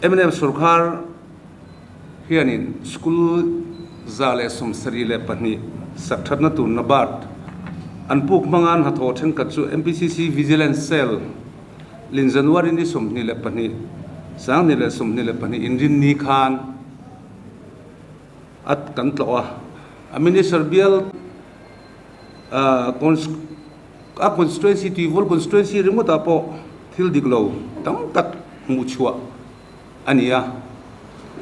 Mnf sorkar hianin school 172 sak thatna tur NABARD an puk hmanga an hnathawh thenkhat chu MPCC Vigilance Cell lin January ni 22, 2022 inrinni khan a kan tlawh a. A Minister bial a constituency Tuivawl constituency ringawtah pawh thil dik lo tam tak hmuh chhuah a ni a.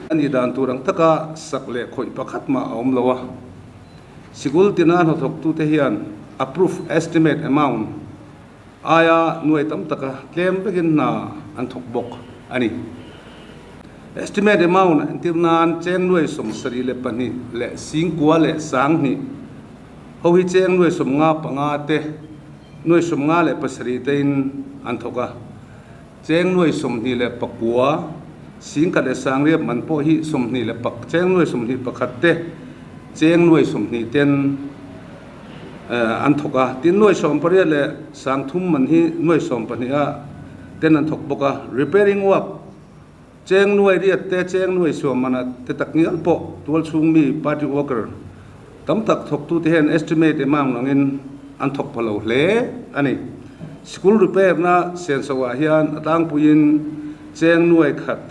A nih dan tur ang taka sak leh khawih pakhat mah a awm lo a. Sikul tina hnathawktute hian approved estimate amount aia nuai tam taka tlem vekin hna an thawk bawk a ni. Estimate amount entir nan cheng nuai 72 leh singkua leh 2000 ho hi cheng nuai 55 te nuai 57 tein an thawk a. Cheng nuai 29 singkhat leh sangriat man pawh hi sawmhnih leh pak cheng nuai 21 te cheng nuai 20 ten an thawk a. Tin, nuai 18 leh 3000 man hi nuai 12 a ten an thawk bawk a. Repairing work cheng nuai riat te cheng nuai 10 mana te tak ngial pawh tual chhung mi party worker tam tak thawktute hian estimate amount angin an thawk pha lo hle a ni. School repair na senso ah hian a tlangpuiin cheng nuai khat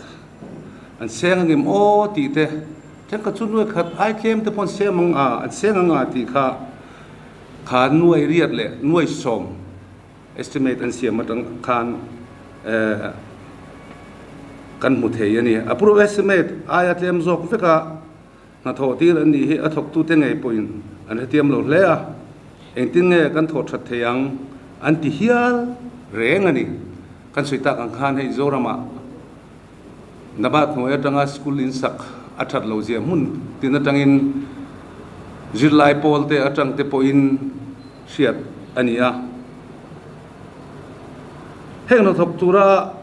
an seng angem aw tih te, thenkhat chu nuai khat ai tlem te pawh an sem ang a, an seng ang a tih kha kha nuai riat leh nuai 10 estimate an siam atang khan eh kan hmu thei a ni. Approve estimate aia tlem zawk vek a. Hnathawh tir an nih hi a thawktute ngei pawhin an hrethiam lo hle a, engtin nge kan thawh that thei ang an ti hial reng a ni. Kan sawi tak ang khan hei Zoramah Nabat hnuai atanga school in sak a that lo zia hmun tin atangin zirlai pawl te atang te pawhin hriat a ni a. Heng hnathawk tura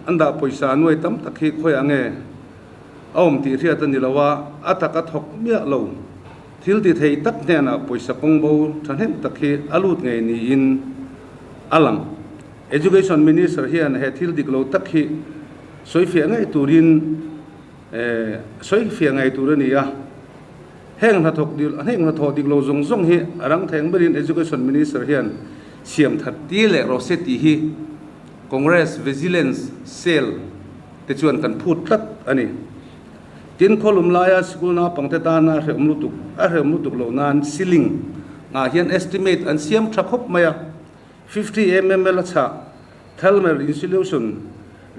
an dah pawisa nuai tam tak hi khawiah nge A awm tih hriat a ni lo a, a tak a thawk miah lo. Thil ti thei tak hnenah pawisa kawng bo thahnem tak hi a lut ngei niin a lang. Education Minister hian he thil dik lo tak hi sawifiah ngei turin sawifiah ngei tur a ni a. Heng hnathawk heng hnathawh dik lo zawng zawng hi a rang theng berin Education Minister hian siam that tir leh rawh se tih hi Congress Vigilance Cell te chuan kan phut tlat a ni. Tin, khawlum laia sikul naupangte tana a hrehawm lutuk a hrehawm lutuk loh nan ceiling ah hian estimate an siam tha khawp mai a, 50 mml a chhah thermal insulation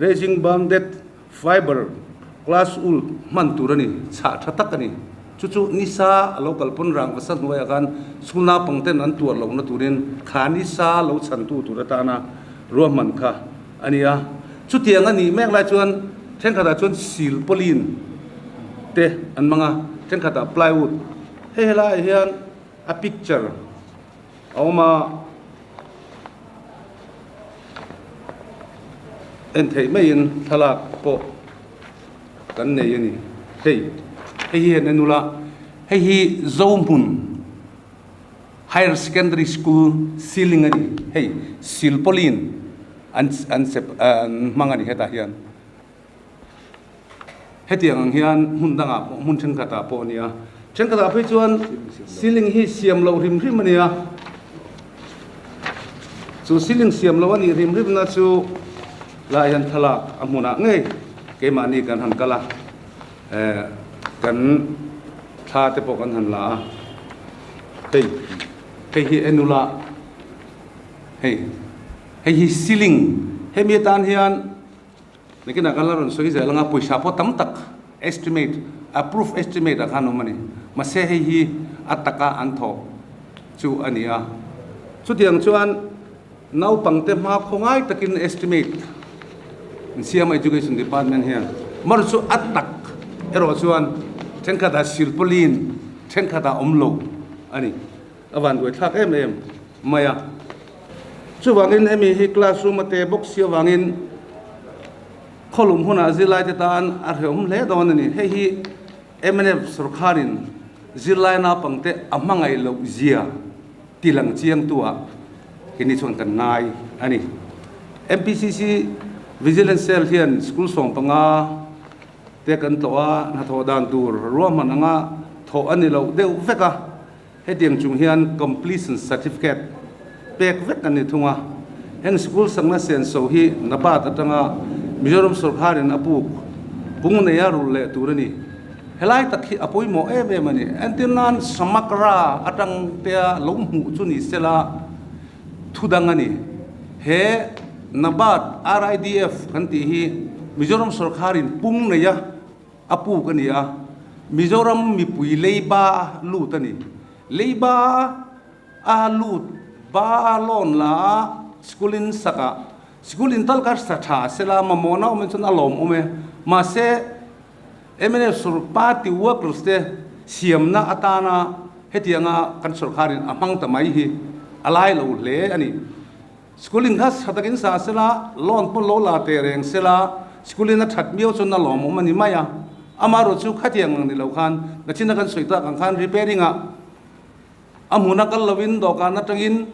raising bounded fiber glass wool hman tur a ni, chhah tha tak a ni. Chu chu nisa a lo kalpawn rang vasa hnuaiah khan school naupangten an tuar lohna turin kha nisa lo chhantu tur atana ruahman kha a ni a. Chutiang a nih mek lai chuan thenkhatah chuan silpauline te an hmang a, thenkhatah plywood. Hei helaiah hian a picture a awm a, en theih maiin thlalak pawh kan nei a ni. Hei hei hi en ula, hei hi Zohmun Higher Secondary School ceiling a ni. Hei silpauline an an sep an hmang a ni hetah hian. Hetiang ang hian hmun dangah pawh hmun thenkhatah pawh a ni a. Thenkhatah phei chuan ceiling hi siam loh hrim hrim a ni a. Chu ceiling siam loh a nih hrim hrimna chu lai hian thlalak a hmunah ngei keimahni kan han kal a. Eh kan thla te pawh kan han la a. Hei hei hi en ula hei hei hi ceiling hemi atan hian nikinah kan la rawn sawi zel anga pawisa pawh tam tak estimate approve estimate ah khan awm a ni mahse hei hi a taka an thawh chu a ni a chutiang chuan naupangte hma khawngai takin estimate an siam a education department hian mar chu a tak erawh chuan thenkhatah silpauline thenkhatah awm lo a ni a van buai thlak em em mai a chuvangin hemi hi classroom a te bawk si avangin khawlum hunah zirlai te tan a hrehawm hle dawn a ni hei hi mnf sorkharin zirlai naupangte a hmangaih loh zia ti lang chiang tu ah keini chuan kan ngai a ni. MPCC Vigilance Cell hian school 15 Te kan tlawh a, hnathawh dan tur ruahman anga thawh a ni loh deuh vek a, hetiang chung hian completion certificate pek vek a ni thung a. Heng sikul sakna senso hi NABARD atanga Mizoram sawrkharin a puk pung neia rulh leh tur a ni. Helai tak hi a pawimawh em em a ni. Entir nan Samakra atang tea lo hmuh chu ni sela thu dang a ni. He NABARD RIDF kan tih hi Mizoram sawrkharin pung neia a puk a ni a, Mizoram mipui leiba lut a ni. Leiba a lut ba a lawn la a school in sakah school in tal kar sa tha sela mamawhna awm in chuan a lawmawm e. Mahse mnf sawr party workers te siamna atana hetianga kan sawrkharin a hmang ta mai hi a lai lo hle a ni. School in kha tha takin sa sela, loan pawh lo la teh reng sela, school in a that miau chuan a lawmawm a ni mai a. Amaherawhchu chu khatiang ang ni lo khan nachina kan sawi tak ang khan repairing ah a hmuna kal lovin dawhkan atangin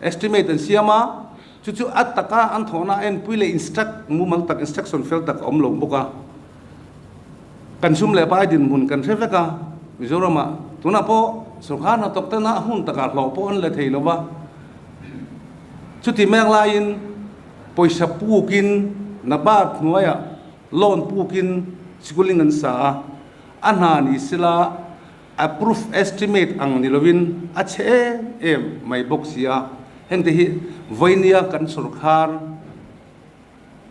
estimate an siam a, chu chu a taka an thawhna a enpui leh instruct mumal tak instruction fel tak a awm lo bawk a. Kan sum leh pai dinhmun kan hre vek a, Mizoramah tunah pawh sorkar hnathawk tena a hun takah hlawh pawh an la thei lo va, chuti mek laiin pawisa pukin NABARD hnuaiah loan pukin schooling an sa a, a hna ni sela approve estimate ang ni lovin a chhe em em mai bawk si a, hengte hi vawinia kan sorkar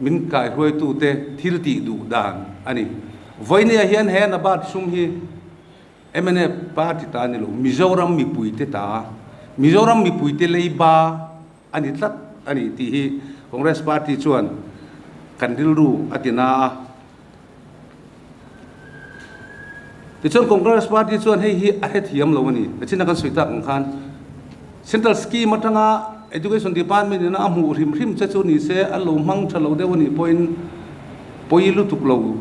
min kaihruaitute thil tih duh dan a ni. Vawinia hian he NABARD sum hi mnf party ta a ni lo, Mizoram mipuite ta, Mizoram mipuite leiba a ni tlat a ni tih hi Congress party chuan kan rilru a ti na a. Tichuan Congress party chuan hei hi a hrethiam lo a ni. Nachina kan sawi tak ang khan Central scheme atanga Education Department ina a hmuh hrim hrim che chu ni se an lo hmang tha lo deuh a nih pawhin pawi lutuk lo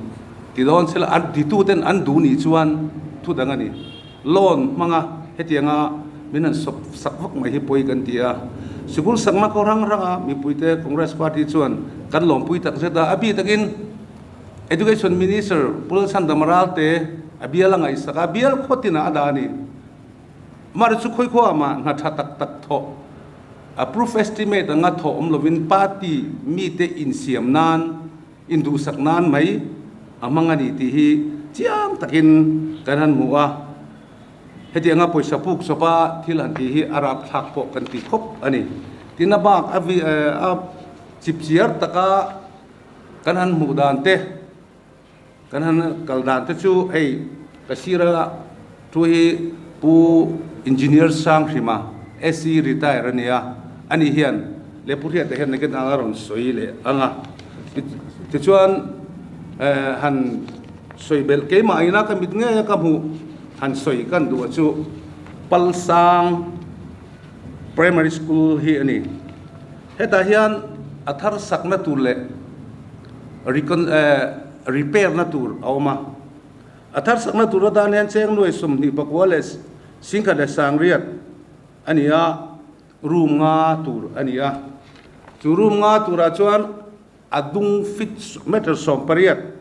ti dawn se la an titu ten an duh nih chuan thu dang a ni. Loan hmanga hetianga min han sawp sak vak mai hi pawi kan ti a. Sikul sakna khaw rang ranga mipuite Congress party chuan kan lawmpui tak zet a, a bi takin Education Minister Pu Lalchhandama Ralte a bial a ngaihsak a, bial khaw tinah a dah a ni. Amah chu khawi khaw ah mah hna tha tak tak thawh a proof estimate anga thawh awm lovin party mite insiam nan, induhsak nan mai a hmang a ni tih hi chiang takin kan han hmu a. Hetianga pawisa puk chawpa thil han tih hi a rapthlak pawh kan ti khawp a ni. Tin a bak a chipchiar taka Kan han hmuh dan te, kan han kal dan te chu hei ka sira thu hi Pu Engineer Sanghrima SC retire a nia, ani hian leh Pu Hriata hian nakin anga rawn sawi leh ang a. Tichuan han sawi belh keimah ina ka mit ngei a ka hmuh han sawi kan duh a chu Palsang Primary School hi a ni. Hetah hian a thar sakna tur leh repair na tur a awm a. A thar sakna tur atan hian cheng nuai 24 leh singkhat leh sangriat a ni a, room nga tur a ni a. Chu room nga turah chuan a dung feet meter 18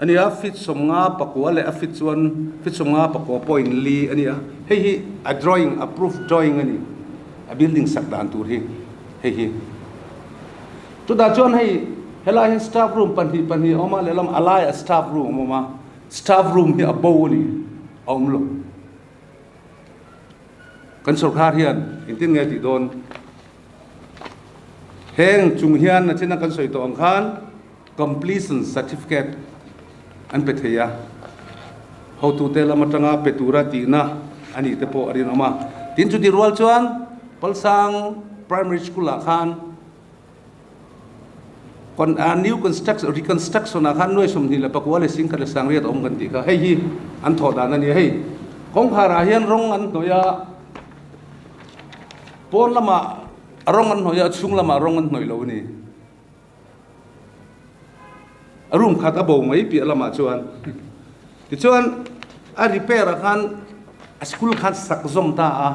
A ni a, feet 59 leh a feet chuan feet 59.4 a ni a. Hei hi a drawing, a proof drawing a ni. A building sak dan tur hi hei hi. Chutah chuan hei helai hian staff room pahnih pahnih a awm a, lehlam a laiah staff room a awm a. Staff room hi a bo a ni, a awm lo. Kan sorkar hian engtin nge a tih dawn? Heng chung hian nachina kan sawi tawh ang khan Completion Certificate an pe thei a, hotute lam atanga pe tura tihna a nih te pawh a rinawm a. Tin, chuti rual chuan Palsang Primary School ah khan new construction, reconstruction ah khan nuai 24 leh 10,000 leh 800 a awm kan tih kha. Hei hi an thawh dan a ni a. Hei kawngkhar ah hian rawng an hnawih a, pawn lamah rawng an hnawih a, a chhung lamah rawng an hnawih lo a ni. A room khat a bo mai piah lamah chuan tichuan a repair ah khan a school khan sak zawm ta a,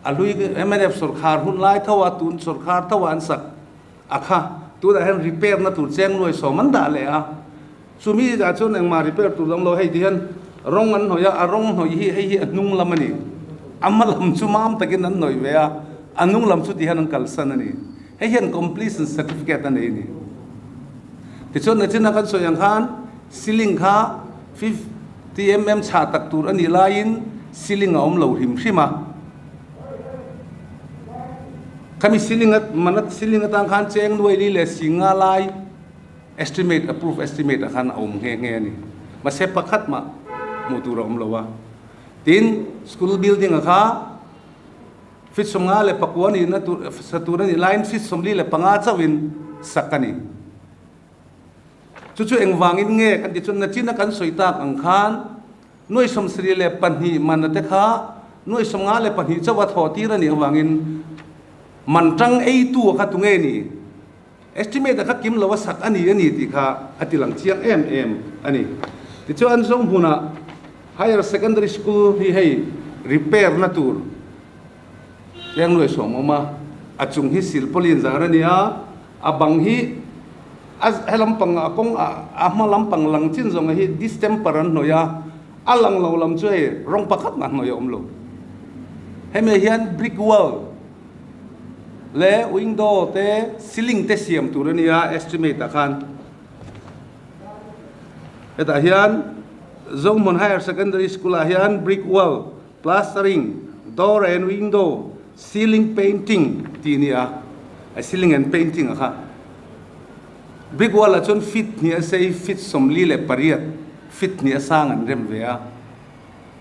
a hlui mnf sawrkhar hun lai tho a tun sawrkhar tho a an sak a kha tunah hian repair na tur cheng nuai sawm an dah leh a. Chumi ah chuan engmah repair tur dang lo hei ti hian rawng an hnawih a, a rawng hnawih hi hei hi a hnung lam a ni. A hma lam chu mam takin an hnawih ve a, a hnung lam chu ti hian an kalsan a ni. Hei hian completion certificate a nei a ni. Tichuan nachina kan sawi ang khan ceiling kha 50 mm chhah tak tur a nih laiin ceiling a awm lo hrim hrim a. Khami ceiling a mana ceiling atang khan cheng nuai li leh singa lai estimate approve estimate ah khan a awm nghe nghe a ni. Mahse pakhat mah hmuh tur a awm lo a. Tin, school building a kha feet 59 nihna tur sa tur a nih laiin feet 45 chauhin sak a ni. Chu chu engvangin nge kan ti chuan nachina kan sawi tak ang khan nuai 72 man te kha nuai 52 chauha thawh tir a nih avangin man tang eitu a kha tunge ni? Estimate a kha kim lo a sak a ni a ni tih kha a ti lang chiang em em a ni. Tichuan Zohmunah Higher Secondary School hi hei repair na tur tleng luai suam awm a, a chung hi silpauline zar a ni a, a bang hi a he lampang a kawng a hma lampang lang chin zawng hi distemper an hnawih a, a lang lo lam chu hei rawng pakhat mah hnawih a awm lo. Hemi ah hian brick wall leh window te ceiling te siam tur a nia estimate ah khan hetah hian Zohmun Higher Secondary School ah hian brick wall plastering door and window ceiling painting tih a ni a a ceiling and painting a kha brick wall ah chuan feet hnih a sei feet 48 feet hnih a sang an rem ve a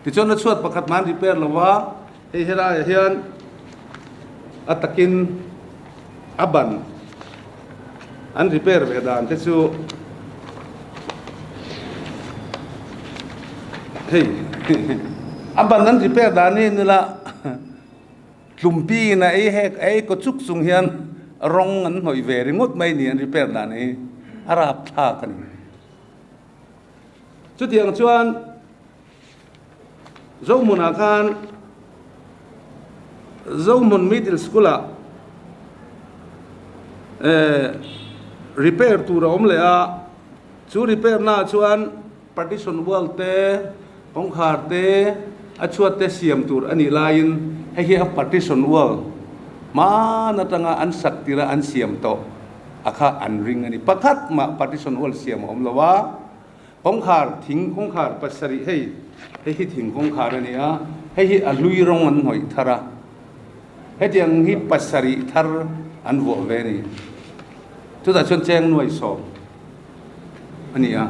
tichuan a chhuat pakhat mah an repair lo a. Hei helaiah hian a takin a ban an repair ve dan te chu hei a ban an repair dan hi nila tlumpi in a ei hek a ei kaw chuk chung hian rawng an hnawih ve ringawt mai ni an repair dan hi a rapthlak a ni. Chutiang chuan. Zohmunah khan Zohmun Middle School-ah repair tur a awm leh a, chu repair naah chuan partition wall te, kawngkhar te, a chhuat te siam tur a nih laiin hei hi a partition wall hman atanga an sak tira an siam tawh a kha an ring a ni. Pakhat mah partition wall siam a awm lo a. Kawngkhar, thing kawngkhar pasarih hei, hei hi thing kawngkhar a ni a, hei hi a hlui rawng an hnawih thar a, hetiang hi pasarih thar an vuah ve a ni. Chutah chuan cheng nuai sawm a ni a,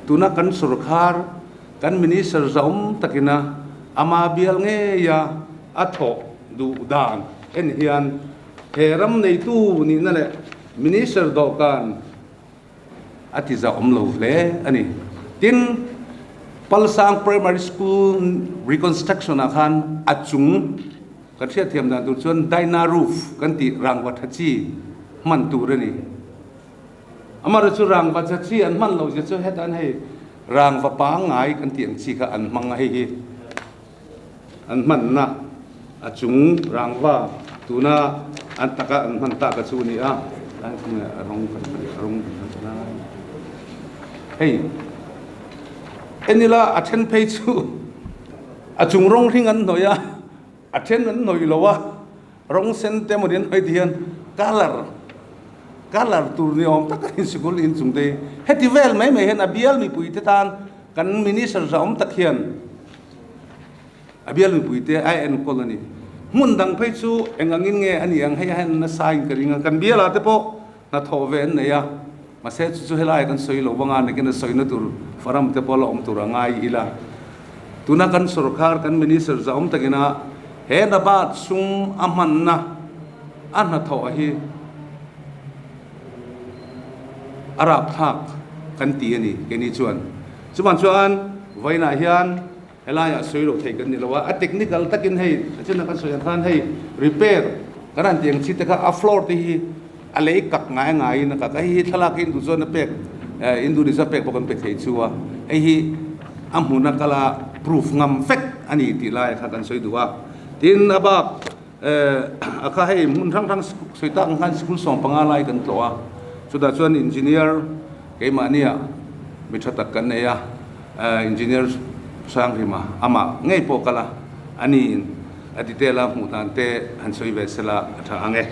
tuna kan sorkar, kan minister zahawm takina ama bial ngeia a thawh duh dan en hian he ram neitu nihna leh minister dawhkan, a ti zah awm lo hle a ni. Tin, Palsang Primary School reconstruction ah khan a chung kan hriatthiam dan tur chuan Dyna roof kan tih rangva tha chi hman tur a ni. Amaherawhchu chu rangva tha chi an hman lo zia chu hetah hian hei rangva pangngai kan tih ang chi kha an hmang a hei hi. An hmanna a chung rangva tuna an taka an hman tak a chu a ni a, lai kawng leh a rawng kan a rawng kan hman lai hei en ila a then phei chu a chung rawng hring an hnawih a a then an hnawih lo a rawng sen te emaw ni an hnawih ti hian colour colour tur ni awm tak a ni sikul inchung te hi heti vel mai mai hian a bial mipui te tan kan minister zahawm tak hian. A bial mipuite a enkawl a ni. Hmun dang phei chu eng angin nge a ni ang hei a hian nasa in ka ring a, kan bialah te pawh hnathawh ve an nei a, mahse chu chu helai kan sawi lo vang a, nakin a sawina tur faram te pawh la awm tur a ngai ila. Tuna kan sorkar kan minister zahawm takina he Nabat sum a hmanna a hnathawh hi a rapthlak kan ti a ni keini chuan. Chuman chuan vawiinah hian Helaiah sawi loh theih kan ni lo a, a technical takin hei a chena kan sawi ang khan hei repair kan han tih ang chi te kha a floor te hi a lei kak ngai ngaiin a kak a, hei hi thlalak hi induh chuan a pek Indonesia pek pawh kan pe thei chu a, hei hi a hmuna kala proof ngam vek a ni tih lai kha kan sawi duh a. Tin a bak a kha hei hmun hrang hrang sawi tak ang khan school 15 lai kan tlawh a, chutah chuan engineer keimahnia. mi tha tak kan nei a, Engineer Hrangrima amah ngei pawh kal a, a niin a detail a hmuh dan te han sawi ve sela a tha ang e.